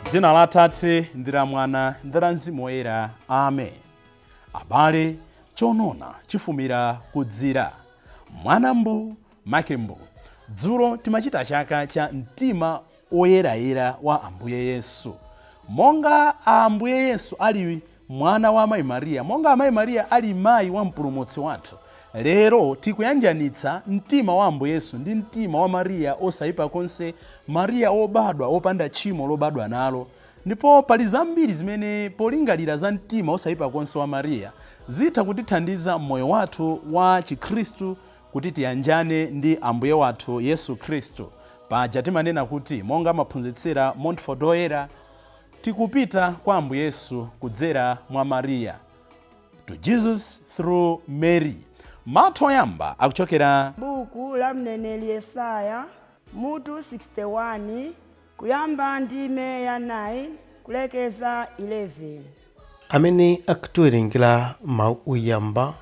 Dzina la Atate ndi la Mwana ndi la Mzimu Woyera, amen. Abale, chonona chifumira kudzira. Mwana mbu make mbu. Dzulo timachita chaka cha mtima woyerayera wa Ambuye Yesu. Monga Ambuye Yesu ali mwana wa Amayi Mariya, monga Amayi Mariya ali mayi wa Mpulumutsi wathu, lero tikuyanjanitsa mtima wa Ambuye Yesu ndi mtima wa Mariya osaipa konse, Mariya wobadwa wopanda tchimo lobadwa nalo. Ndipo pali zambiri zimene polingalira za mtima osaipa konse wa Mariya zitha kutithandiza m'moyo wathu wa Chikhristu kuti tiyanjane ndi Ambuye wathu Yesu Khristu. Paja timanena kuti monga amaphunzitsira Montfort Oyera, tikupita kwa Ambuye Yesu kudzera mwa Mariya. To Jesus through Mary. Mawu oyamba akuchokera Buku la mneneri Yesaya, mutu 61, kuyamba ndime ya 9 kulekeza 11. Amene akutiwerengera mawu oyamba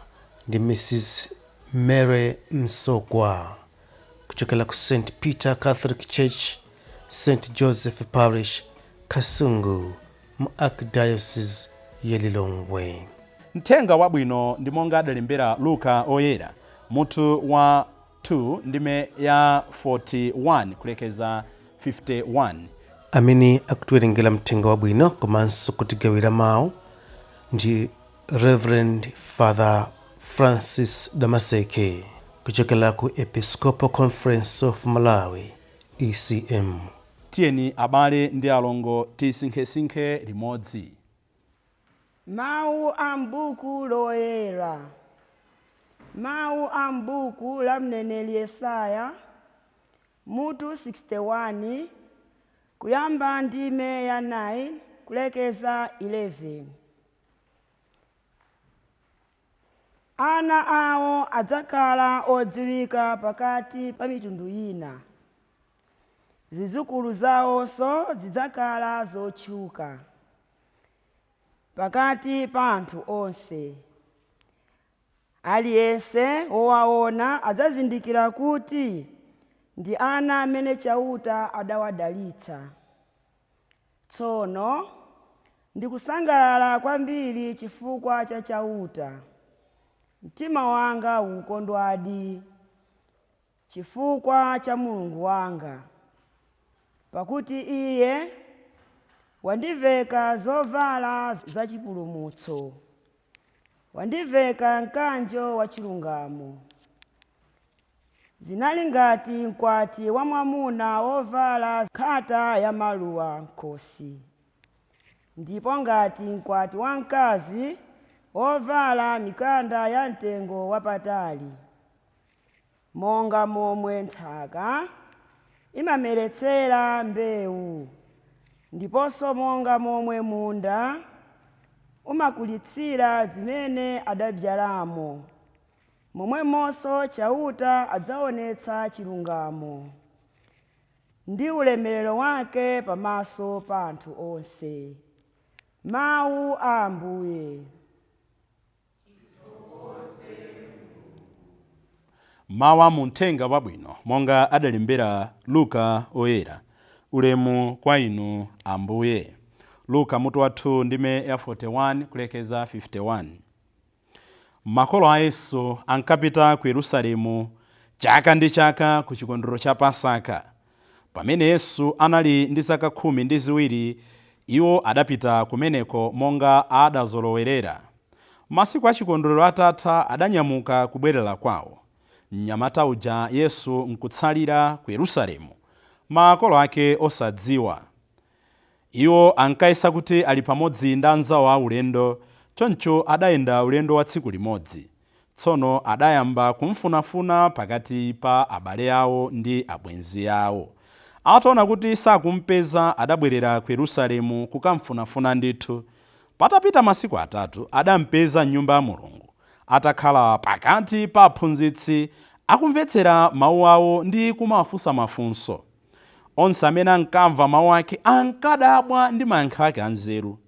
ndi Mrs Mary Msokwa kuchokera ku St Peter Catholic Church, St Joseph Parish, Kasungu, mu Archdiocese ya Lilongwe. Mthenga Wabwino ndi monga adalembera Luka Oyera, mutu wa 2 ndime ya 41 kulekeza 51. Amene akutiwerengera mthenga wabwino komanso kutigawira mawu ndi Reverend Father Francis Damaseke kuchokera ku Episcopal Conference of Malawi, ECM. Tiyeni abale ndi alongo tisinkhesinkhe limodzi. Mawu a m'buku loyera. Mawu a m'buku la mneneri Yesaya, mutu 61, kuyamba ndime ya 9 kulekeza 11. Ana awo adzakhala odziwika pakati pa mitundu ina. Zidzukulu zawonso zidzakhala zotchuka pakati pa anthu onse. Aliyense wowaona adzazindikira kuti ndi ana amene Chauta adawadalitsa. Tsono ndikusangalala kwambiri chifukwa cha Chauta. Mtima wanga ukukondwadi chifukwa cha Mulungu wanga, pakuti Iye wandiveka zovala zachipulumutso, wandiveka mkanjo wachilungamo. Zinali ngati mkwati wa mwamuna wovala nkhata ya maluwa m'khosi, ndipo ngati mkwati wamkazi wovala mikanda ya mtengo wapatali. Monga momwe nthaka imameretsera mbewu, ndiponso monga momwe munda umakulitsira zimene adabzalamo, momwemonso Chauta adzaonetsa chilungamo ndi ulemerero wake pamaso pa anthu onse. Mawu a Ambuye. Mawu a mu Mthenga Wabwino monga adalembera Luka Oyera. Ulemu kwa inu, Ambuye. Luka mutu wa 2 ndime ya 41 kulekeza 51. Makolo a Yesu ankapita ku Yerusalemu chaka ndi chaka ku chikondwerero cha Pasaka. Pamene Yesu anali ndi zaka 12, iwo adapita kumeneko monga adazolowerera. Masiku a chikondwerero atatha, adanyamuka kubwerera kwao. Mnyamata uja Yesu nkutsalira ku Yerusalemu, makolo ake osadziwa. Iwo ankayesa kuti ali pamodzi ndi anzao aulendo, choncho adayenda ulendo wa tsiku limodzi. Tsono adayamba kumfunafuna pakati pa abale ao ndi abwenzi ao. Ataona kuti sakumpeza, adabwerera ku Yerusalemu kukamfunafuna ndithu. Patapita masiku 3 adampeza m'nyumba ya Mulungu, atakhala pakati pa aphunzitsi, akumvetsera mawu awo ndi kumawafunsa mafunso. Onse amene ankamva mawu ake ankadabwa ndi mayankho ake anzeru.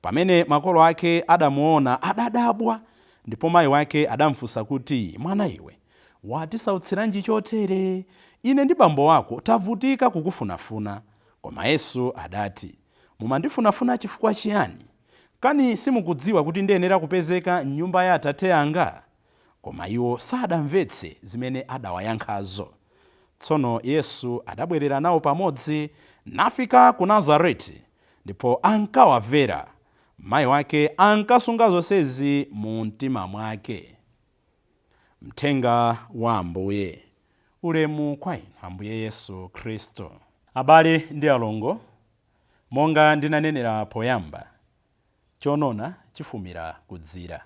Pamene makolo ake adamuona, adadabwa, ndipo mayi wake adamfunsa kuti, "Mwana iwe, watisautsiranji chotere? Ine ndi bambo wako tavutika kukufunafuna." Koma Yesu adati, "Mumandifunafuna chifukwa chiyani? Kani simukudziwa kuti ndiyenera kupezeka m'nyumba ya Atate anga?" Koma iwo sadamvetse zimene adawayankhazo. Tsono Yesu adabwerera nawo pamodzi, nafika ku Nazareti, ndipo ankawamvera. Mayi wake ankasunga zonsezi mu mtima mwake. Mthenga wa Ambuye. Ulemu kwa inu, Ambuye Yesu Khristu. Abale ndi alongo, monga ndinanenera poyamba, chonona chifumira kudzira.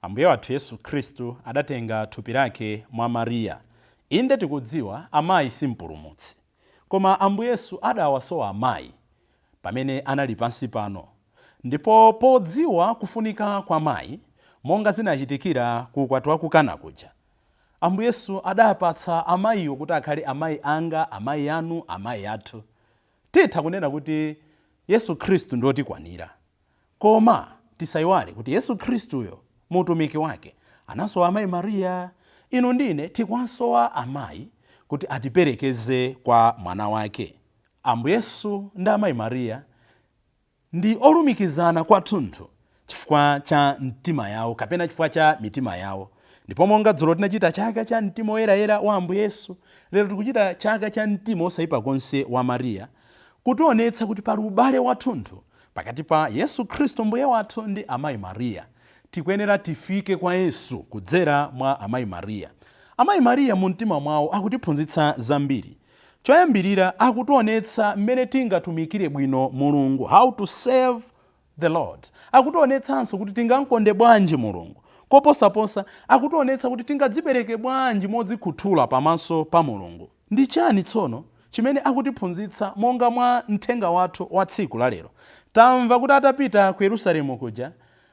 Ambuye wathu Yesu Khristu adatenga thupi lake mwa Mariya. Inde, tikudziwa amayi si mpulumutsi, koma Ambuye Yesu adawasowa amayi pamene anali pansi pano. Ndipo podziwa kufunika kwa mayi, monga zinachitikira ku ukwati wa ku Kana kuja, Ambuye Yesu adapatsa amayiwo kuti akhale amayi anga, amayi anu, amayi athu. Titha kunena kuti Yesu Khristu ndiotikwanira, koma tisayiwale kuti Yesu Khristuyo mu utumiki wake anasowa amayi Mariya. Inu ndine tikuwasowa amayi kuti atiperekeze kwa mwana wake. Ambuye Yesu ndi amayi Mariya ndi olumikizana kwathunthu chifukwa cha mtima yawo, kapena chifukwa cha mitima yawo. Ndipo monga dzulo tinachita chaka cha mtima woyerayera wa Ambuye Yesu, lero tikuchita chaka cha mtima osayipa konse wa Mariya, kutionetsa kuti pali ubale wathunthu pakati pa Yesu Khristu Mbuye wathu ndi amayi Mariya. Tikuyenera tifike kwa Yesu kudzera mwa amayi Mariya. Amayi Mariya mu mtima mwawo akutiphunzitsa zambiri. Choyambirira, akutionetsa mmene tingatumikire bwino Mulungu, how to serve the Lord. Akutionetsanso kuti tingamkonde bwanji Mulungu. Koposaposa, akutionetsa kuti tingadzipereke bwanji modzikhuthula pamaso pa Mulungu. Ndi chani tsono chimene akutiphunzitsa monga mwa mthenga wathu wa tsiku lalero? Tamva kuti atapita ku Yerusalemu kuja,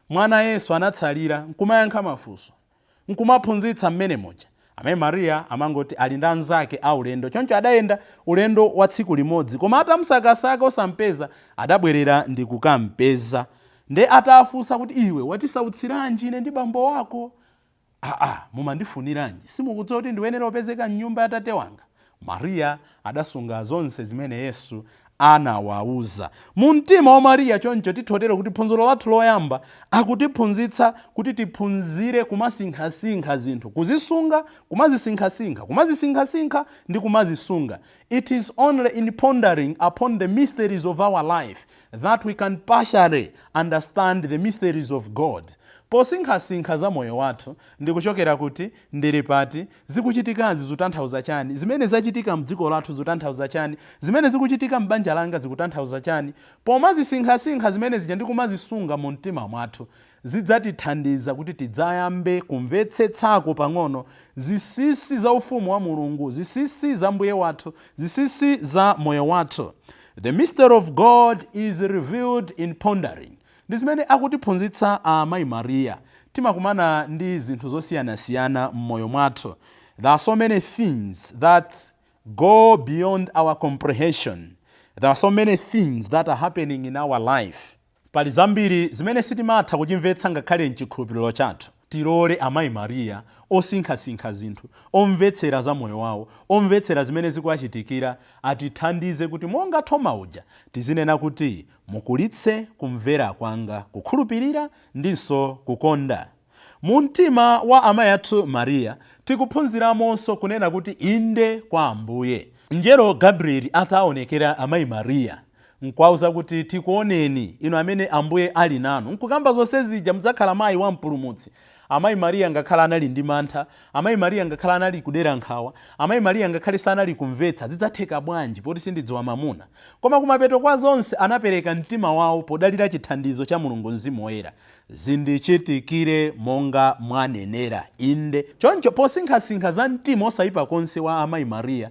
mwana Yesu anatsalira nkumayankha mafunso, nkumaphunzitsa mmene muja. Amayi Mariya amangoti ali ndi anzake aulendo, choncho adayenda ulendo wa tsiku limodzi, koma atamsakasaka osampeza, adabwerera ndi kukampeza. Nde atafunsa kuti, "Iwe watisautsiranji ine ndi bambo wako? Aa, mumandifuniranji? Simukudziwa kuti ndiyenera kupezeka mnyumba ya Tate wanga?" Mariya adasunga zonse zimene Yesu anawauza mu mtima wa Mariya. Choncho tithotero kuti phunziro lathu loyamba akutiphunzitsa kuti tiphunzire kumasinkhasinkha zinthu, kuzisunga, kumazisinkhasinkha, kumazisinkhasinkha ndi kumazisunga. It is only in pondering upon the mysteries of our life that we can partially understand the mysteries of God. Posinkhasinkha za moyo wathu, ndikuchokera kuti, ndili pati, zikuchitikazi zikutanthauza chani, zimene zachitika mdziko lathu zikutanthauza chani, zimene zikuchitika m'banja langa zikutanthauza chani, pomazisinkhasinkha zimene zija ndi kumazisunga mu mtima mwathu, zidzatithandiza kuti tidzayambe kumvetsetsako pang'ono zinsinsi za ufumu wa Mulungu, zinsinsi za Mbuye wathu, zinsinsi za moyo wathu. The mystery of God is revealed in pondering. Ndi zimene akutiphunzitsa amayi Mariya. Timakumana ndi zinthu zosiyanasiyana m'moyo mwathu. There are so many things that go beyond our comprehension. There are so many things that are happening in our life. Pali zambiri zimene sitimatha kuchimvetsa ngakhale mchikhulupiriro chathu. Tilole amayi Mariya, osinkhasinkha zinthu, omvetsera za moyo wawo, omvetsera zimene zikuwachitikira, atithandize kuti monga Thoma uja tizinena kuti, "Mukulitse kumvera kwanga, kukhulupirira ndinso kukonda." Mu mtima wa amayi athu Mariya tikuphunziramonso kunena kuti inde kwa Ambuye. Mngelo Gabrieli ataonekera amayi Mariya nkuwauza kuti, "Tikuoneni inu amene Ambuye ali nanu," nkukamba zonse zija, "Mudzakhala mayi wa Mpulumutsi," amayi Mariya ngakhale anali ndi mantha, amayi Mariya ngakhale anali kudera nkhawa, amayi Mariya ngakhale sanali kumvetsa zidzatheka bwanji poti sindidziwa mamuna, koma kumapeto kwa zonse anapereka mtima wawo podalira chithandizo cha Mulungu Mzimu Woyera: "Zindichitikire monga mwanenera, inde." Choncho posinkhasinkha za mtima osayipa konse wa amayi Mariya,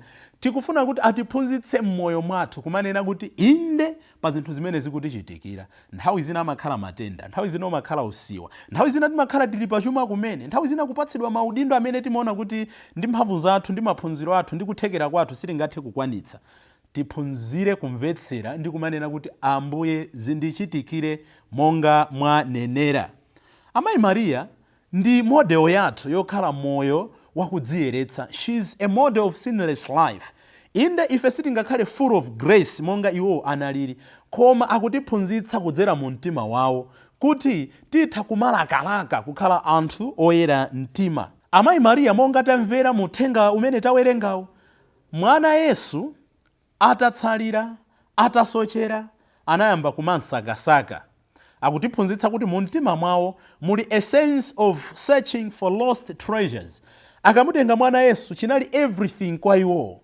Tikufuna kuti atiphunzitse m'moyo mwathu kumanena kuti inde pa zinthu zimene zikutichitikira. Nthawi zina amakhala matenda, nthawi zina umakhala usiwa, nthawi zina timakhala tili pachuma kumene, nthawi zina kupatsidwa maudindo amene timaona kuti ndi mphamvu zathu ndi maphunziro athu ndi kuthekera kwathu sitingathe kukwanitsa. Tiphunzire kumvetsera ndi kumanena kuti, "Ambuye, zindichitikire monga mwanenera." Amayi Mariya ndi model yathu yokhala moyo wakudziyeretsa. She's a model of sinless life. Inde, ife sitingakhale full of grace monga iwo analili, koma akutiphunzitsa kudzera mu mtima wawo kuti titha kumalakalaka kukhala anthu oyera mtima. Amayi Mariya, monga tamvera mu uthenga umene tawerengawo, mwana Yesu atatsalira, atasochera, anayamba kumansakasaka. Akutiphunzitsa kuti mu mtima mwawo muli a sense of searching for lost treasures. Akamutenga mwana Yesu, chinali everything kwa iwowo.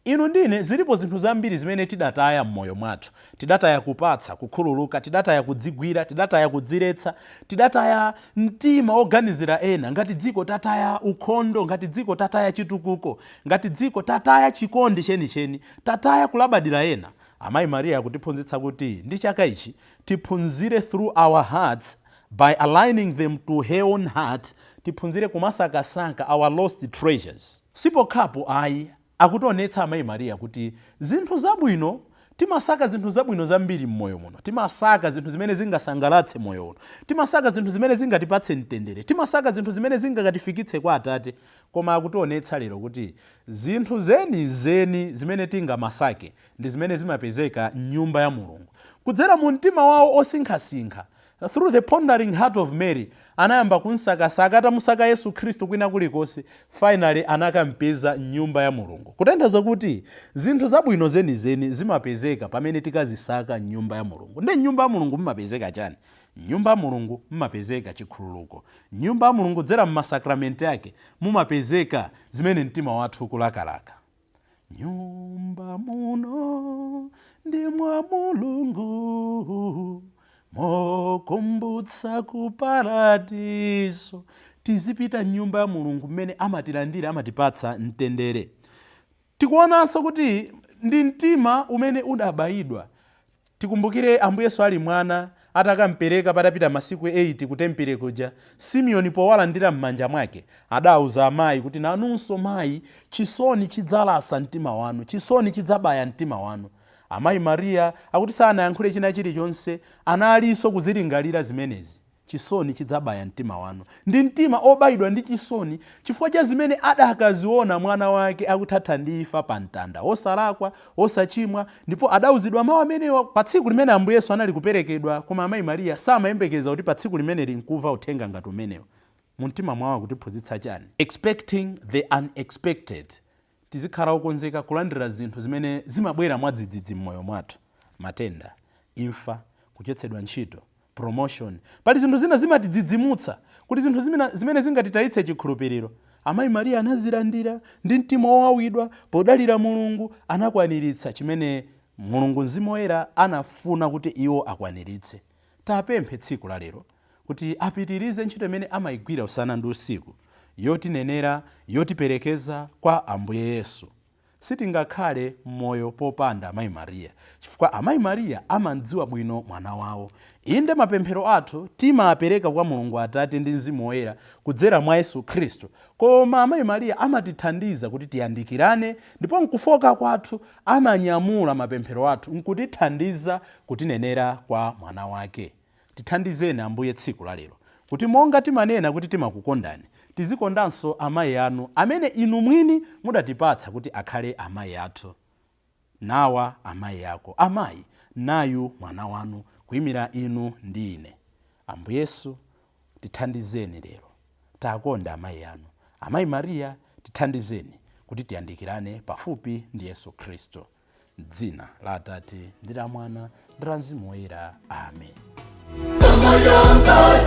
Inu ndine, zilipo zinthu zambiri zimene tidataya m'moyo mwathu. Tidataya kupatsa, kukhululuka, tidataya kudzigwira, tidataya kudziretsa, tidataya mtima oganizira ena. Ngati dziko tataya ukhondo, ngati dziko tataya chitukuko, ngati dziko tataya chikondi chenicheni, tataya kulabadira ena. Amayi Mariya akutiphunzitsa kuti ndi chaka ichi tiphunzire through our hearts, by aligning them to her own heart, tiphunzire kumasakasaka our lost treasures. Sipokhapo ayi, akutionetsa amayi Mariya kuti zinthu zabwino, timasaka zinthu zabwino zambiri m'moyo muno. Timasaka zinthu zimene zingasangalatse moyo uno, timasaka zinthu zimene zingatipatse mtendere, timasaka zinthu zimene zingakatifikitse kwa Atate. Koma akutionetsa lero kuti zinthu zenizeni zimene tingamasake ndi zimene zimapezeka mnyumba ya Mulungu. Kudzera mu mtima wawo osinkhasinkha, through the pondering heart of Mary, anayamba kunsakasaka. Atamusaka Yesu Khristu kwina kulikonse, finally anakampeza mnyumba ya Mulungu. Kutanthauza kuti zinthu zabwino zenizeni zimapezeka pamene tikazisaka mnyumba ya Mulungu. Ndi mnyumba ya Mulungu mumapezeka chani? Mnyumba ya Mulungu mumapezeka chikhululuko. Mnyumba ya Mulungu, kudzera mmasakramenti ake, mumapezeka zimene mtima wathu ukulakalaka. Nyumba muno ndi mwa Mulungu, mokumbutsa ku paradiso. Tizipita mnyumba ya Mulungu mmene amatilandira, amatipatsa mtendere. Tikuonanso kuti ndi mtima umene udabayidwa. Tikumbukire Ambuye Yesu ali mwana, atakampereka patapita masiku 8 ku tempere kuja, Simeoni powalandira m'manja mwake adauza amayi kuti, "Nanunso mayi, chisoni chidzalasa mtima wanu, chisoni chidzabaya mtima wanu." Amayi Mariya akuti sanayankhule china chilichonse, analinso kuzilingalira zimenezi. Chisoni chidzabaya mtima wanu. Ndi mtima obayidwa ndi chisoni chifukwa cha zimene adakaziona, mwana wake akuthatha ndi imfa pa mtanda, osalakwa, osachimwa, ndipo adauzidwa mawu amenewa pa tsiku limene Ambuye Yesu anali kuperekedwa. Koma amayi Mariya samayembekeza kuti pa tsiku limeneli nkumva uthenga ngati umenewo. Mu mtima mwawo akutiphunzitsa chani? Expecting the unexpected. Tizikhala okonzeka kulandira zinthu zimene zimabwera mwadzidzidzi m'moyo mwathu: matenda, imfa, kuchotsedwa ntchito, promotion. Pali zinthu zina zimatidzidzimutsa, kuti zinthu zimene zingatitayitse chikhulupiriro. Amayi Mariya anazilandira ndi mtima wowawidwa. Podalira Mulungu, anakwaniritsa chimene Mulungu Mzimu Woyera anafuna kuti iwo akwaniritse. Tapemphe tsiku la lero kuti apitirize ntchito imene amayigwira usana ndi usiku, yotinenera, yotiperekeza kwa Ambuye Yesu. Sitingakhale moyo popanda Amayi Mariya, chifukwa Amayi Mariya amadziwa bwino mwana wawo. Inde, mapemphero athu timapereka kwa Mulungu Atate ndi Mzimu Woyera kudzera mwa Yesu Khristu, koma Amayi Mariya amatithandiza kuti tiyandikirane, ndipo mkufoka kwathu amanyamula mapemphero athu nkutithandiza kutinenera kwa mwana wake. Tithandizeni Ambuye tsiku la lero kuti monga timanena kuti timakukondani, tizikondanso amayi anu amene inu mwini mudatipatsa kuti akhale amayi athu. Nawa amayi ako, amayi, nayu mwana wanu, kuyimira inu ndi ine. Ambuye Yesu, tithandizeni lero takonda amayi anu. Amayi Mariya, tithandizeni kuti tiyandikirane pafupi ndi Yesu Khristu. Dzina la Atate ndi la Mwana ndi la Mzimu Woyera, amen. Kama yanga